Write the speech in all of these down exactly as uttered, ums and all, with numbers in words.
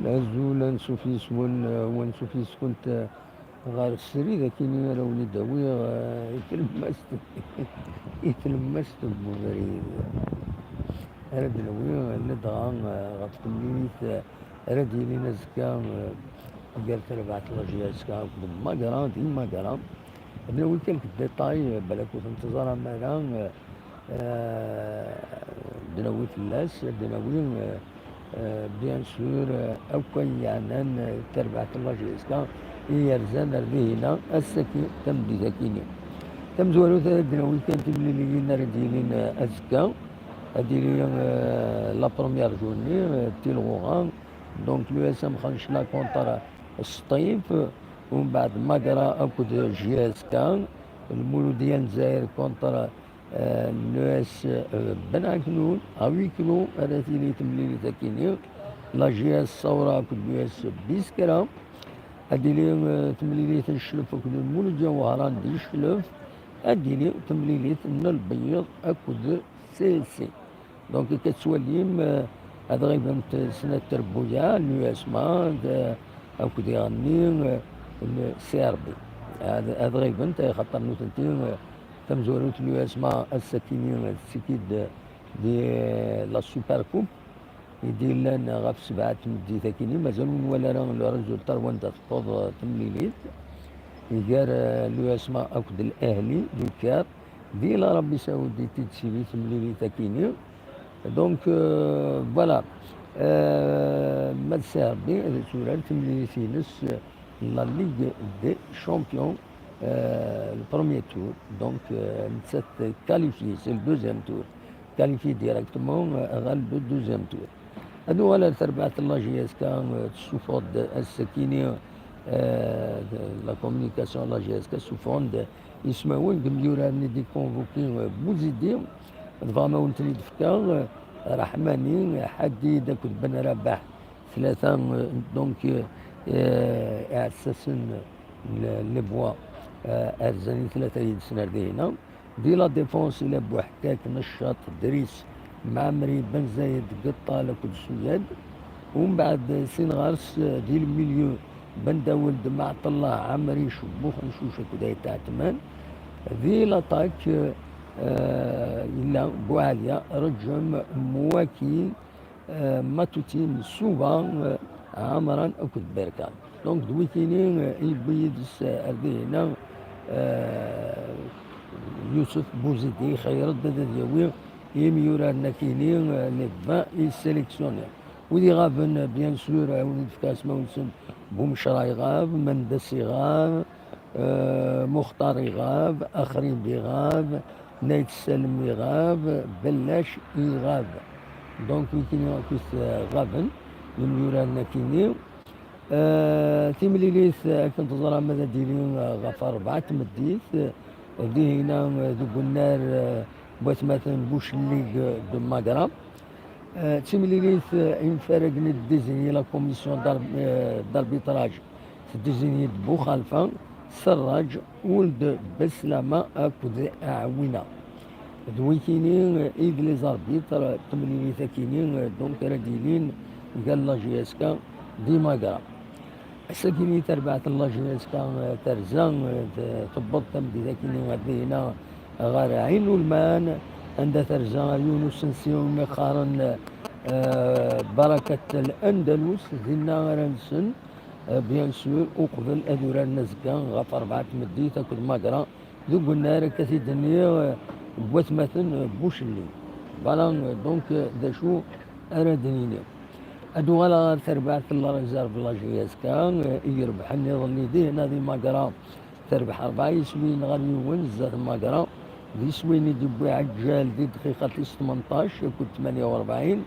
Azul, ansuf yes-wen, eh, u ansuf yes-kent, eh, ɣer srid akkin ara wen-id-awiɣ, eh, i tlemmast, i tlemmast n ubrid. Ara d-nawi, eh, ladɣa, eh, ɣef temlilit, eh, ara d-yilin azekka, eh, gar terbaɛt n la J S K akked Magra, di Magra. Ad nawi quelques détails, eh, balak ur ten-teẓram ara, eh, eh, ad nawi fell-as, ad nawi, eh, eh, bien sûr, eh, akk ayen yeɛnan, eh, tarbaɛt n la J S K i yerzan ar dihina ass-agi, tameddit-akini. Tamezwarut, ad nawi kan timliliyin ara d-yilin, eh, azekka. Ad d-yili, eh, la première journée, eh, d tilɣuɣa. Donc, l'U S M Xancla contre Sṭif, umbeɛd Magra akked J S K, Lmuludya n Lezzayer contre, euh, l'U S, euh, Ben Aknoun, à huis clos ara tili temlilit akini, la J S Ṣawra akked l'U S Biskra, ad d-tili, euh, temlilit n Cclef akked Lmuludya Wehran di Cclef, ad d-tili temlilit n Lbeyyeḍ akked C S C. Donc, akka tettwalim, eh, ad ɣibent snat trebbuyaɛ n l'U S M A, d, eh, akked iɣenni, eh, n C R B. Ad, ad ɣibent, eh, xaṭer nutenti, eh, tamezwarut n l'U S M A ass-akini, eh, tettekki-d, eh, di, eh, la Super Coupe, i d-yellan ɣef sebɛa tmeddit-akini, mazal ur nwala ara le résultat n wanda tewweḍ, eh, temlilit, gar, eh, l'U S M A akked L'Ahli du Caire. Di l'Arabie Saoudite i d-tili temlilit akini. Donc, euh, voilà. Euh, ma d Serbie, ad turar timlilit-ines, euh, la Ligue des Champions, euh, le premier tour. Donc, euh, nettat qualifiée, c'est le deuxième tour. Qualifiée directement, euh, ɣer le deuxième tour. Ad nuɣal ar terbaɛt n la J S K, euh, tessufeɣ-d ass-akini, euh, la communication n la J S K, ssuffɣen-d ismawen n yimyuraren i d-ikonvuki, euh, Bouzidi. Tebɣam a wen-ten-id-fkeɣ, euh, Rahmani, Hadid akked Ben Rabaḥ, tlata, euh, donc, euh, euh, iɛessasen n, n lebwa, euh, rzan i tlata yid-sen ar dihina. Di la défense, ila Buḥkak, Neccaṭ, Dris, Mɛemmri, Ben Zayed, Geṭṭal akked Suyad. Umbeɛd, sin ɣer-s, di le milieu, Ben Dawed, Maɛṭellah, Ɛemri, Cebbux, Mcuc akked Ayt Ɛetman. Di l'attaque, euh, yella Buɛalya, Reǧem, Mwaki, euh, Matutin, Suba, euh, Ɛemran akked Berkan. Donc, d wikini, euh, yewwi yid-s, euh, ar dihina, euh, Yusef Bouzidi, ixeyyer-d ad, ad yawi imyuraren akini, euh, les vingt i sélectionner. Wid iɣaben, euh, bien sûr, euh, wid i d-fkan asmawen-nsen, Bumecra iɣab, Mendes iɣab, euh, Muxtar iɣab, Axrib iɣab, Nayt Salem iɣab, Bellac iɣab. Donc, wikini akkit, euh, ɣaben, imyuraren akini. Euh, timlilit, euh, akken teẓram, ad d-tili, euh, ɣef rebɛa tmeddit, euh, dihina, euh, deg unnar, euh, n watmaten Bucellig, euh, de Magra. Euh, d timlilit, euh, imfaragen i d-désigner la commission d'ar-, euh, d'arbitrage, teddizinyi-d Buxalfa, Serraǧ, Uld Beslama akked Aɛwina. D wikini, euh, i d les arbitres, euh, temlilit akini, euh, donc ara d-yilin gar la J S K di Magra. Ass-akini tarbaɛt n la J S K, euh, terza, euh, t-, tewweḍ tameddit akini ar dihina ɣer Ɛin Ulman, anda terza ɣer yiwen usensi umi qqaren, euh, Barakat Al-Andalus, dinna ara nsen, euh, bien sûr, uqbel ad uraren azekka ɣef rebɛa tmeddit akked Magra, deg unnar, akka t-id-nniɣ, euh, n watmaten, euh, Bucelli. Voilà, euh, donc, euh, d acu ara d-nini. Ad uɣaleɣ ɣer terbaɛt n la réserve n la J S K, euh, i irebḥen iḍelli dihna di Magra, terbeḥ rebɛa yiswiyen ɣer yiwen zdat Magra. D iswiyen i d-yewwi Ɛeǧǧal di dqiqa tis tmenṭac akked tmanya u rebɛin.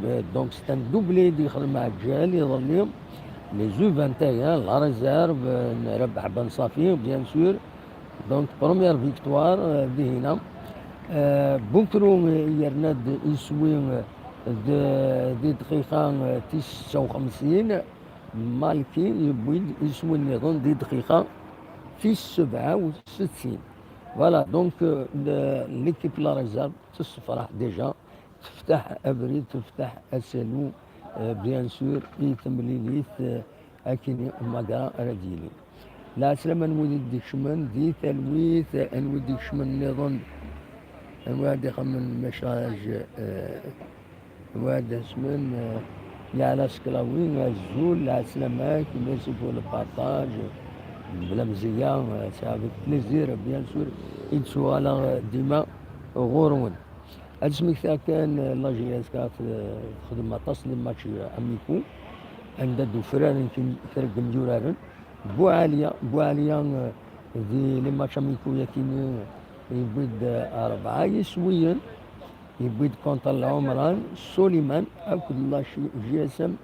Euh, donc, c'est un doublé i d-yexdem Ɛeǧǧal iḍelli. Les U vingt et un, la réserve, euh, n Rabaḥ Ben Safi, bien sûr. Donc, première victoire, euh, dihina. Euh, Bukru, euh, yerna-d iswi, euh, d-, di dqiqa, euh, tis setta u xemsin. Malki yewwi-d iswi nniḍen di dqiqa tis sebɛa u settin. Voilà, donc, euh, le-, l'équipe la réserve tessefraḥ déjà, teftaḥ abrid, teftaḥ asalu Euh, bien sûr, i temlilit, euh, akken magra ara d-yili. Lɛeslama n wid i d-ikecmen di talwit, n wid d-ikecmen nniḍen, n wid d-ixemmen message, euh, n wid d-ismen, euh, Yeɛla Seklawi, azul, lɛeslama-k, merci pour le partage, bla mzeyya, euh, c'est avec plaisir, bien sûr, i d-ttuɣaleɣ, euh, dima ɣur-wen. Ad smektiɣ kan, euh, la J S K t-, texdem aṭas n les matchs, euh, amicaux, anda d-ufraren kin-, kra n yimyuraren. Buɛaliya, Buɛaliya, euh, di les matchs amicaux yakini, euh, yewwi-d, euh, rebɛa yiswiyen, yewwi-d contre Lɛumran, Suliman, akked la J S M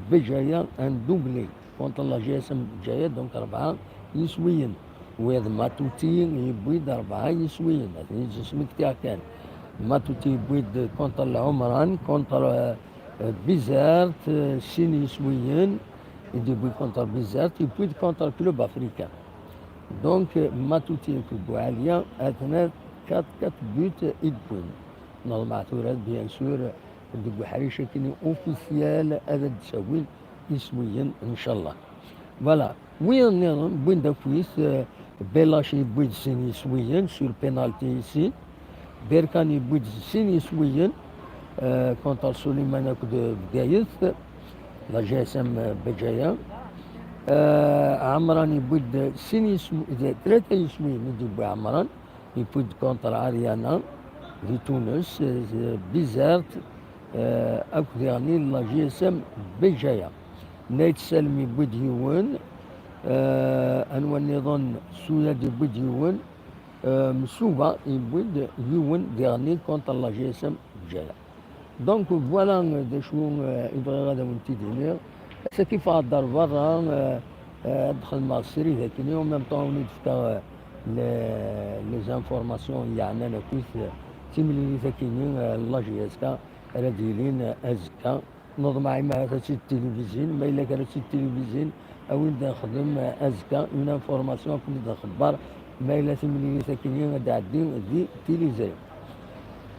Bejaya, un doublé contre la J S M Bejaya, donc rebɛa yiswiyen. Wiyaḍ Matuti yewwi-d rebɛa yiswiyen, ad ten-id-smektiɣ kan. Matuti yewwi-d contre Lɛumran, contre, euh, euh, Bizerte, euh, sin yiswiyen i d-yewwi contre Bizerte, yewwi-d contre Club Africain. Donc, euh, Matuti akked Buɛaliya, atnan quatre, quatre buts i d-wwin. Neḍmeɛ tura, bien sûr, deg uḥric akini officiel ad d-sawin iswiyen, ncallah. Voilà. Wiyaḍ nniḍen wwin-d akk-is, euh, Belac yewwi-d sin yiswiyen sur penalty ici. Berkan yewwi-d sin yiswiyen, euh, contre Suliman akked Bgayet, la J S M Bejaya. Euh, Ɛemran yewwi-d sin yisw-, tlata yiswiyen i d-yewwi Ɛemran. Yewwi-d contre Ariana di Tunes, euh, Bizerte, euh, akked diɣen la J S M Bejaya. Nayt Salem yewwi-d yiwen, euh, anwa nniḍen, Suyad yewwi-d yiwen, euh, Msuba yewwi-d yiwen diɣen contre la J S M Bejaya. Donc voilà, euh, d acu, euh, i bɣiɣ ad awen-t-id-iniɣ. Ass-agi ffɣeɣ-d ar berra, euh, euh, ad xedmeɣ srid akkenni, en même temps ad wen-id-fkeɣ, euh, les, les informations yeɛnan akkit, euh, timlilit akkenni, euh, n la J S K ara d-yilin, euh, azekka. Neḍmeɛ imi ahat ad tt-id-tilivizin, ma yella kra ad tt-id-tilivizin, ad wen-d-nexdem, euh, azekka une information ad ken-id-nxebber ma yella timlilit akkenni ad d-tɛeddi di tiliẓri.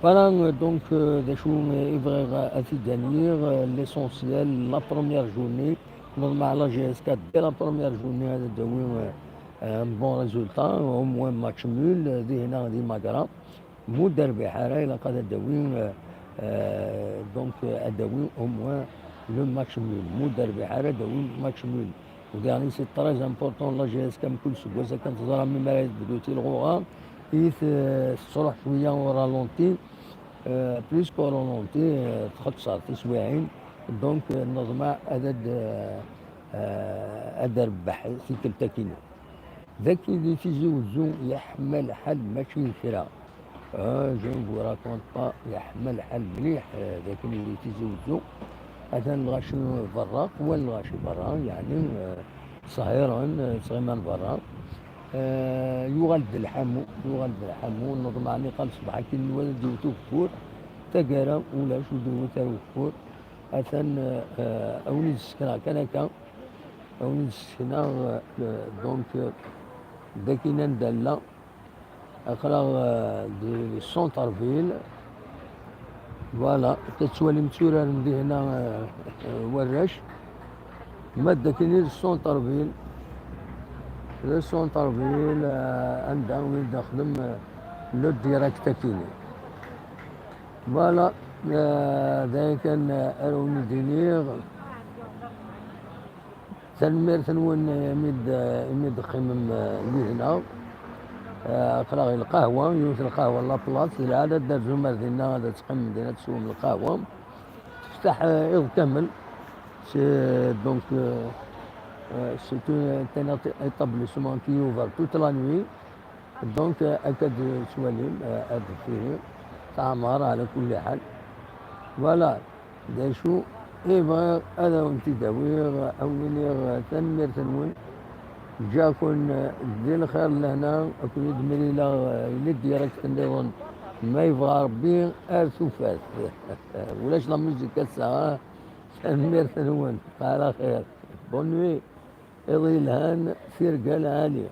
Voilà, euh, donc, euh, d acu, euh, i bɣiɣ ad t-id-aniɣ, euh, l'essentiel, la première journée, neḍmeɛ la J S K dès la première journée ad d-tawi, euh, un bon résultat, au moins match nul, euh, dihna di Magra, mu d-terbiḥ ara ilaq ad d-tawi, euh, euh, donc, euh, ad d-tawi au moins le match nul, mu d-terbiḥ ara ad d-tawi match nul. Diɣen c'est très important, la J S K mkul seg wass akken teẓram mi ara tebdu tilɣuɣa, i t-, tettruḥ cwiya au ralenti, euh, plus qu'au ralenti, euh, txeṣṣer tiswiɛin, donc, euh, neḍmeɛ ad, ad, euh, euh, ad d-terbeḥ tikkelt akkin. Dagi di Tizi Wezzu yeḥma lḥal mačči d kra. Ah, je ne vous raconte pas, yeḥma lḥal mliḥ, eh, dakken di Tizi Wezzu. Atan lɣaci berra, qwan lɣaci berra, yeɛni, eh, sɛiren, eh, ttɣiman berra. Eh, yuɣal-d lḥamu, yuɣal-d lḥamu, neḍmeɛ niqal ṣṣbeḥ akken nwala-d yiwet ugeffur, taggara ulac, ur d-iwwit ara ugeffur. Atan, eh, eh, a wen-id-ssekneɣ kan akka, a wen-id-ssekneɣ, eh, donc, eh, dakken anda nella. Aql-aɣ, euh, di centre-ville. Voilà, tettwalim tturaren dihna, euh, euh, warrac. Ma d akkin i centre-ville. Le centre-ville, euh, anda win d-nexdem, euh, le direct akkin. Voilà, euh, d aya kan, euh, ara wen-d-iniɣ. Tanemmirt-nwen imi d-, imi d-teqqimem, eh, yid-neɣ. Eh, aql-aɣ i lqahwa, yiwet lqahwa n la place, d lɛada ad d-terzum ar dinna, ad teqqimem dinna, ad teswem lqahwa. Teftaḥ, eh, iḍ kamel. C'est, donc, euh, euh, c'est un, un établissement qui est ouvert toute la nuit. Donc, euh, akka d-tettwalim, euh, ad d-tili teɛmer ɛla kulli ḥal. Voilà. D acu i bɣiɣ ad awen-t-id-awiɣ, ad wen-iniɣ tanemmirt-nwen. Ǧǧiɣ-ken di lxir d lehna, ad ken-id-mlileɣ, eh, les directs nniḍen ma yebɣa Rebbi ar tufat. Ulac la musique ass-a, ah. Tanemmirt-nwen, ɛla xir. Bonne nuit. Iḍ yelhan, tirga lɛali.